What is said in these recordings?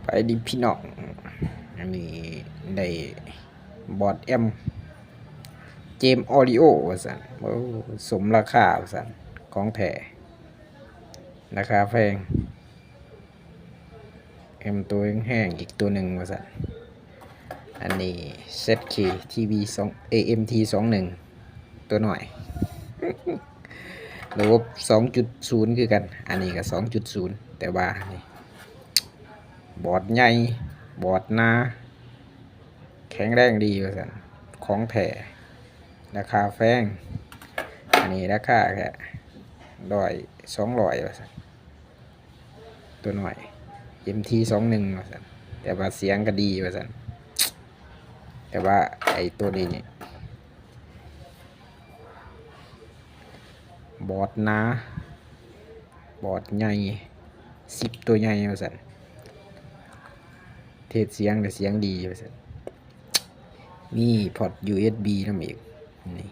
ໄປດີພີ່ນ້ອງ ອັນນີ້ໄດ້ບອດແອມ ເຈມອອດິໂອ ວ່າຊັ້ນ. ໂອ້ ສົມລາຄາວ່າຊັ້ນ ຂອງແທ້ ລາຄາແພງ ແອມໂຕແຮງໆ ອີກໂຕໜຶ່ງວ່າຊັ້ນ. ອັນນີ້ ເຊັດເຄ ທີວີ ສອງ ເອເອັມທີ ສອງໜຶ່ງ ໂຕນ້ອຍ ລະບົບ ສອງຈຸດສູນ ຄືກັນ. ອັນນີ້ກໍ ສອງຈຸດສູນ ແຕ່ວ່ານີ້ ບອດໃຫຍ່ ບອດໜາ ແຂງແຮງດີວ່າຊັ້ນ ຂອງແທ້ ລາຄາແພງ. ອັນນີ້ລາຄາແຄ່ຮ້ອຍ ສອງຮ້ອຍວ່າຊັ້ນ ໂຕນ້ອຍ ເອັມທີ ສອງໜຶ່ງວ່າຊັ້ນ ແຕ່ວ່າສຽງກໍດີວ່າຊັ້ນ. ແຕ່ວ່າໄອ້ໂຕນີ້ນີ້ ບອດໜາ ບອດໃຫຍ່ ຊິບໂຕໃຫຍ່ວ່າຊັ້ນ ເທດສຽງແລ້ວສຽງດີວ່າຊັ້ນ. ມີພອດຢູເອັສບີນຳອີກ ນີ້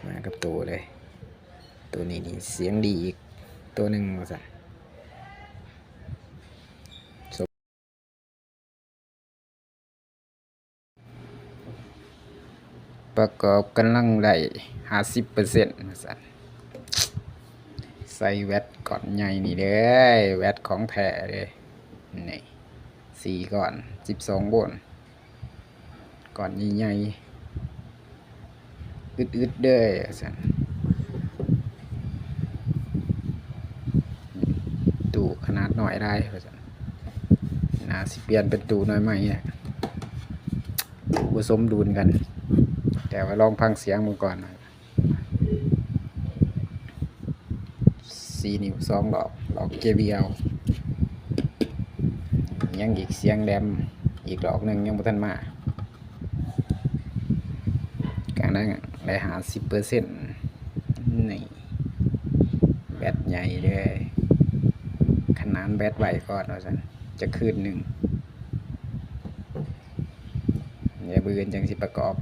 ມາກັບໂຕເລີຍ. ໂຕນີ້ນີ້ສຽງດີອີກໂຕໜຶ່ງວ່າຊັ້ນ. ປະກອບກຳລັງໄດ້ຫ້າສິບເປີເຊັນວ່າຊັ້ນ. ໃສ່ແວັດກ້ອນໃຫຍ່ນີ້ເດີ ແວັດຂອງແທ້ເດີ ນີ້ ສີ່ກ້ອນ ສິບສອງໂວນ ກ້ອນໃຫຍ່ໆ ອຶດໆເດີວ່າຊັ້ນ. ຕູ້ຂະໜາດນ້ອຍຫຼາຍວ່າຊັ້ນ ໜ້າຊິປ່ຽນເປັນຕູ້ນ້ອຍໃໝ່ແຫຼະ ບໍ່ສົມດຸນກັນ. ແຕ່ວ່າລອງຟັງສຽງເບິ່ງກ່ອນ. ສີ່ນິ້ວ ສອງດອກ ດອກເຈບີແອລ ຍັງອີກສຽງແຫຼມອີກດອກໜຶ່ງ ຍັງບໍ່ທັນມາ. ການໄດ້ຫ້າສິບເປີເຊັນ ນີ້ ແບັດໃຫຍ່ເລີຍ ຂະໜານແບັດໄວ້ກ່ອນວ່າຊັ້ນ ຈັກຄືນໜຶ່ງ ດຽວມື້ອື່ນຈັ່ງຊິປະກອບ.